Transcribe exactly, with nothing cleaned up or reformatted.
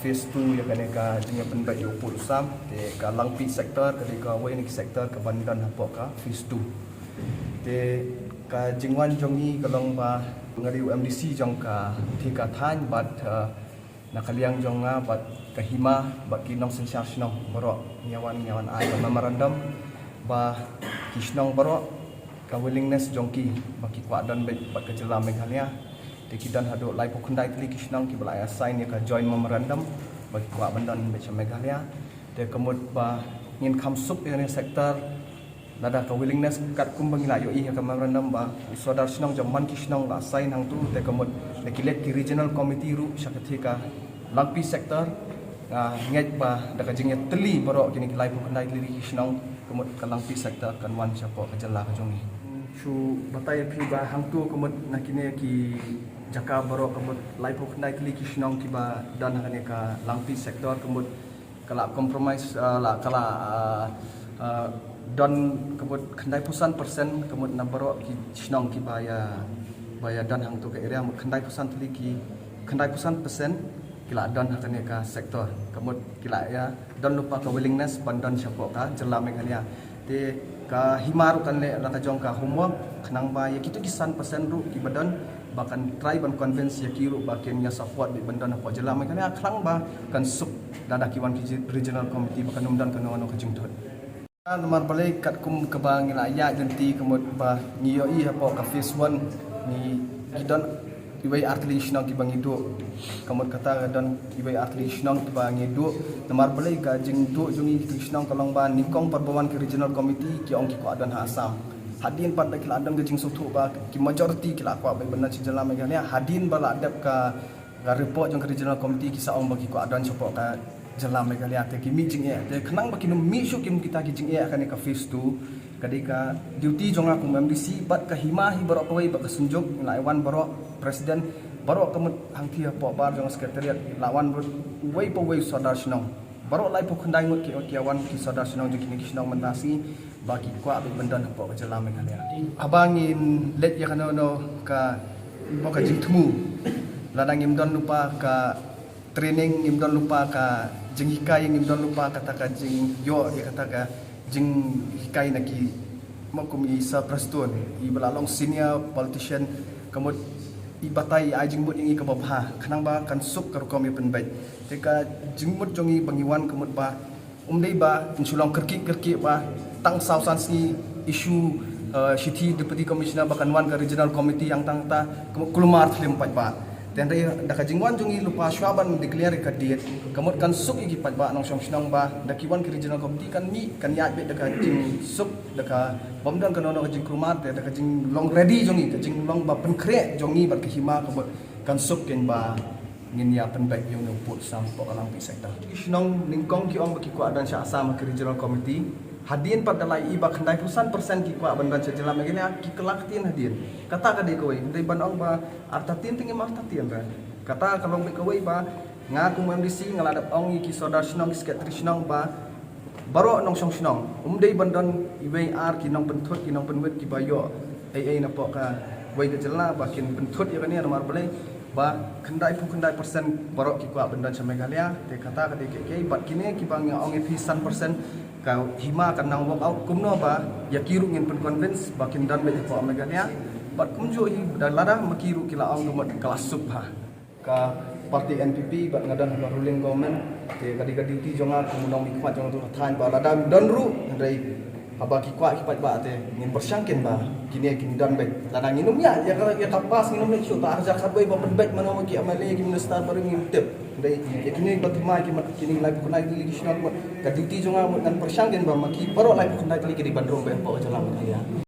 Phase two ïa kane ka jingïapynbeit ïa u pud u sam, te ka Langpih sector ka dei kawei na ki sector kaban don hapoh ka phase two. Te ka jingwan jong ngi ka long ba nga dei u M D C jong ka thika thaiñ bad, eh, na ka liang jong nga bad ka hima bad ki nongsynshar shnong baroh ngi ïawan, ngi ïawan ai ka memorandum ba ki shnong baroh ka willingness jong ki ba ki kwah don beit bad ka jylla Meghalaya. Te ki don haduh laiphew khyndai tylli ki shnong kiba la ïa sign ïa ka joint memorandum ba ki kwah ban don beit sha Meghalaya. Te ka mut ba ngin kham suk ïa kane sector lada ka willingness katkum ba ngi la ïohi ïa ka memorandum ba u sordar shnong jong man ki shnong la sign hangtu. Te ka mut da ki leit ki regional committee ruh sha ka thika Langpih sector, nga ngeit ba da ka jingïatylli baroh kine ki laiphew khyndai tylli ki shnong, ka mut ka Langpih sector kan wan shapoh ka jylla ka jong ngi. Shu batai ïa phi ba hangtu ka mut na kine ki jaka baroh ka mut laiphew khyndai tylli ki shnong kiba don ha kane ka Langpih sector ka mut ka la compromise, ah, la ka la, ah, ah, don ka mut khyndai phew san percent ka mut na baroh ki shnong kiba ïa, ba ïa don hangtu ka area, mut khyndai phew san tylli ki, khyndai phew san percent ki la don ha kane ka sector. Ka mut ki la ïa don lypa ka willingness ban don shapoh ka jylla Meghalaya. Te ka hima ruh kan leh la ka jong ka homework khnang ba ïa kitu ki san percent ruh kiba don ba kan try ban convince ïa ki ruh ba kin ïa support beit ban don hapoh jylla Meghalaya khnang ba kan suk lada ki wan ki ji-, regional committee ba kan ym don kano kano ka jingthut. Namar balei katkum kaba ngi la ïaid lynti ka mut ba ngi ïohi hapoh ka phase one ngi, ngi don iwei ar tylli ki shnong kiba ngi duh. Ka mut kata ka don iwei ar tylli ki shnong kiba ngi duh. Namar balei ka jingduh jong ngi ki shnong ka long ba nyngkong pat ba wan ki regional committee ki ong ki kwah don ha Assam. Hadien pat da ki la don ka jingsngewthuh ba ki majority ki la kwah beit ban don sha jylla Meghalaya. Hadien ba la dep ka, ka report jong ka regional committee ki sa ong ba ki kwah don shapoh ka jylla Meghalaya. Te ki mih jingeh. Te khnang ba kin ym mih shuh kin kita ki jingeh ha kane ka phase two. Ka dei ka duty jong nga kum M D C bad ka hima hi baroh kawei bad ka Synjuk, la ïa wan baroh president, baroh ka mut hangthie hapoh bar jong secretariat, la wan baroh uwei pa uwei u sordar shnong. Baroh laiphew khyndai ngut ki, ki ïa wan ki sordar shnong jong kine ki shnong mynta shi ba ki kwah beit ban don hapoh ka jylla Meghalaya. Haba ngin leit ïa kano kano ka, ba ka jingthmu, lada ngim don lypa ka training, ngim don lypa ka jinghikai, ngim don lypa kata ka jingïoh ïa kata ka jinghikai na ki, ma kum i Sir Prestone, i ba la long senior politician, ka mut i batai, i ai jingmut ïa ngi kaba bha khnang ba kan suk ka rukom ïapynbeit. Te ka jingmut jong ngi ba ngi wan ka mut ba ym dei ba ngin shu long kyrkieh kyrkieh ba tang saw san sngi issue, eh, shithi Deputy Commissioner ba kan wan ka regional committee, ïa tang kata ka mut kulmar thlem pat ba. Te hynrei da ka jingwan jong ngi lypa shuwa ban declare ka date, ka mut kan suk ïa ki paidbah nongshong shnong ba da ki wan ki regional committee kan mih, kan ïaid beit da ka jingsuk, da kaba ym don kano kano ka jingkulmar. Te da ka jinglong ready jong ngi, ka jinglong ba pynkhreh jong ngi bad ka hima ka mut kan suk kein ba ngin ïa pynbeit ïa une u pud sam hapoh ka Langpih sector. Ki shnong nyngkong ki ong ba ki kwah don sha Assam ha ki regional committee. Hadien pat da la ïohi ba khyndai phew san percent ki kwah ban don sha jylla Meghalaya, ki kylla ktien hadien. Kata ka dei kawei, dei ban ong ba artatien te ngim artatien re. Kata ka long beit kawei ba nga kum M D C nga la dep ong ïa ki sordar shnong, ki secretary shnong ba baroh nongshong shnong, ym dei ban don iwei ar ki nongpynthut, ki nongpynwit kiba ïoh ei ei napoh kawei ka jylla ba kin pynthut ïa kane. Namar balei? Ba khyndai phew khyndai percent baroh ki kwah ban don sha Meghalaya. Te kata ka dei kiei kiei, bad kine kiba nga ong ïa phi san percent ka hima kan nang work out kumno ba ïa ki ruh ngin pynconvince ba kin don beit hapoh Meghalaya. Bad kumjuh hi da lada ma ki ruh ki la ong ka mut ka la suk bha. Ka party N P P bad nga don ha ka ruling government, te ka dei ka duty jong nga kum u nongmihkhmat jong ka thaiñ ba lada don ruh, hynrei haba ki kwah ki paidbah te ngin pyrshang kein ba kine kin don beit. Lada ngin ym ïa, ïa ka, ïa ka pass ngin ym leh shuh, ta hajar khatwei ba pynbeit mano ki M L A, ki minister barim ngim tip. Hynrei ïa kine ba thymmai ki mat, kine laiphew khyndai tylli ki shnong, ka duty jong nga ngan pyrshang kein ba ma ki baroh laiphew khyndai tylli ki dei ban rung beit hapoh ka jylla Meghalaya.